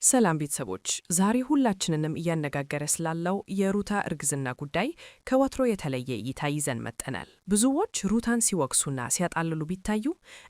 ሰላም ቤተሰቦች፣ ዛሬ ሁላችንንም እያነጋገረ ስላለው የሩታ እርግዝና ጉዳይ ከወትሮ የተለየ እይታ ይዘን መጥተናል። ብዙዎች ሩታን ሲወቅሱና ሲያጣልሉ ቢታዩ፣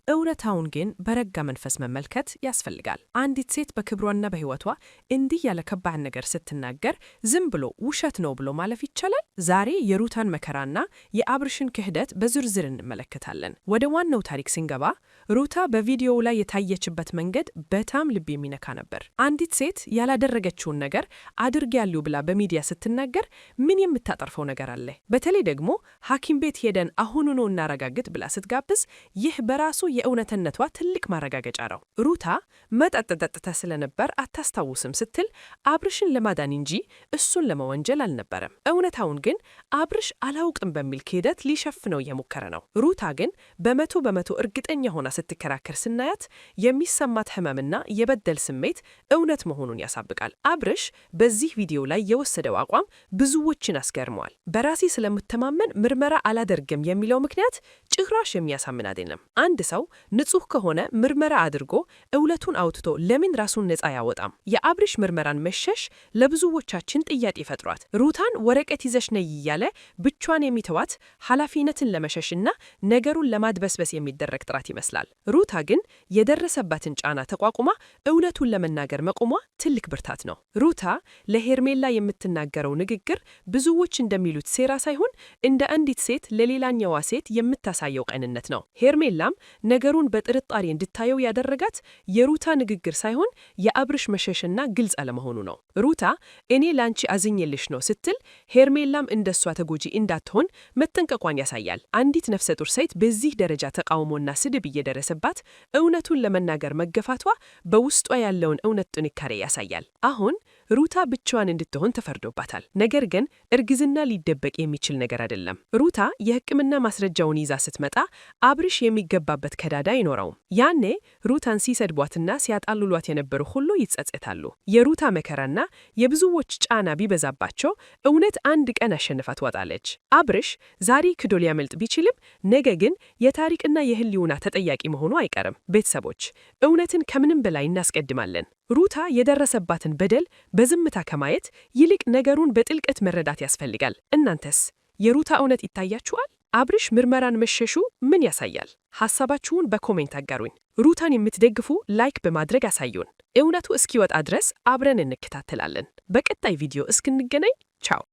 እውነታውን ግን በረጋ መንፈስ መመልከት ያስፈልጋል። አንዲት ሴት በክብሯና በሕይወቷ እንዲህ ያለ ከባድ ነገር ስትናገር ዝም ብሎ ውሸት ነው ብሎ ማለፍ ይቻላል? ዛሬ የሩታን መከራና የአብርሽን ክህደት በዝርዝር እንመለከታለን። ወደ ዋናው ታሪክ ስንገባ፣ ሩታ በቪዲዮው ላይ የታየችበት መንገድ በጣም ልብ የሚነካ ነበር። አንዲት ሴት ያላደረገችውን ነገር አድርጌያለሁ ብላ በሚዲያ ስትናገር ምን የምታጠርፈው ነገር አለ? በተለይ ደግሞ ሐኪም ቤት ሄደን አሁኑኑ እናረጋግጥ ብላ ስትጋብዝ፣ ይህ በራሱ የእውነትነቷ ትልቅ ማረጋገጫ ነው። ሩታ መጠጥ ጠጥታ ስለነበር አታስታውስም ስትል አብርሽን ለማዳን እንጂ እሱን ለመወንጀል አልነበረም። እውነታውን ግን አብርሽ አላውቅም በሚል ክህደት ሊሸፍነው እየሞከረ ነው። ሩታ ግን 100% እርግጠኛ ሆና ስትከራከር ስናያት የሚሰማት ህመምና የበደል ስሜት እውነት መሆኑን ያሳብቃል። አብርሽ በዚህ ቪዲዮ ላይ የወሰደው አቋም ብዙዎችን አስገርመዋል። በራሴ ስለምተማመን ምርመራ አላደርግም የሚለው ምክንያት ጭራሽ የሚያሳምን አይደለም። አንድ ሰው ንጹህ ከሆነ ምርመራ አድርጎ እውነቱን አውጥቶ ለምን ራሱን ነፃ አያወጣም? የአብርሽ ምርመራን መሸሽ ለብዙዎቻችን ጥያቄ ፈጥሯል። ሩታን ወረቀት ይዘሽ ነይ እያለ ብቻዋን የሚተዋት ኃላፊነትን ለመሸሽና ነገሩን ለማድበስበስ የሚደረግ ጥረት ይመስላል። ሩታ ግን የደረሰባትን ጫና ተቋቁማ እውነቱን ለመናገር መቆሟ ትልቅ ብርታት ነው። ሩታ ለሄርሜላ የምትናገረው ንግግር ብዙዎች እንደሚሉት ሴራ ሳይሆን እንደ አንዲት ሴት ለሌላኛዋ ሴት የምታሳየው ቅንነት ነው። ሄርሜላም ነገሩን በጥርጣሬ እንድታየው ያደረጋት የሩታ ንግግር ሳይሆን የአብርሽ መሸሽና ግልጽ አለመሆኑ ነው። ሩታ እኔ ላንቺ አዝኜልሽ ነው ስትል ሄርሜላም እንደሷ ተጎጂ እንዳትሆን መጠንቀቋን ያሳያል። አንዲት ነፍሰ ጡር ሴት በዚህ ደረጃ ተቃውሞና ስድብ እየደረሰባት እውነቱን ለመናገር መገፋቷ በውስጧ ያለውን እውነት ጥንካሬ ያሳያል። አሁን ሩታ ብቻዋን እንድትሆን ተፈርዶባታል። ነገር ግን እርግዝና ሊደበቅ የሚችል ነገር አይደለም። ሩታ የሕክምና ማስረጃውን ይዛ ስትመጣ አብርሽ የሚገባበት ከዳዳ አይኖረውም። ያኔ ሩታን ሲሰድቧትና ሲያጣልሏት የነበሩ ሁሉ ይጸጸታሉ። የሩታ መከራና የብዙዎች ጫና ቢበዛባቸው እውነት አንድ ቀን አሸንፋ ትወጣለች። አብርሽ ዛሬ ክዶ ሊያመልጥ ቢችልም ነገ ግን የታሪክና የህሊና ተጠያቂ መሆኑ አይቀርም። ቤተሰቦች፣ እውነትን ከምንም በላይ እናስቀድማለን። ሩታ የደረሰባትን በደል በዝምታ ከማየት ይልቅ ነገሩን በጥልቀት መረዳት ያስፈልጋል። እናንተስ የሩታ እውነት ይታያችኋል? አብርሽ ምርመራን መሸሹ ምን ያሳያል? ሐሳባችሁን በ comment አጋሩኝ። ሩታን የምትደግፉ like በማድረግ አሳዩን። እውነቱ እስኪወጣ ድረስ አብረን እንከታተላለን። በቀጣይ ቪዲዮ እስክንገናኝ ቻው።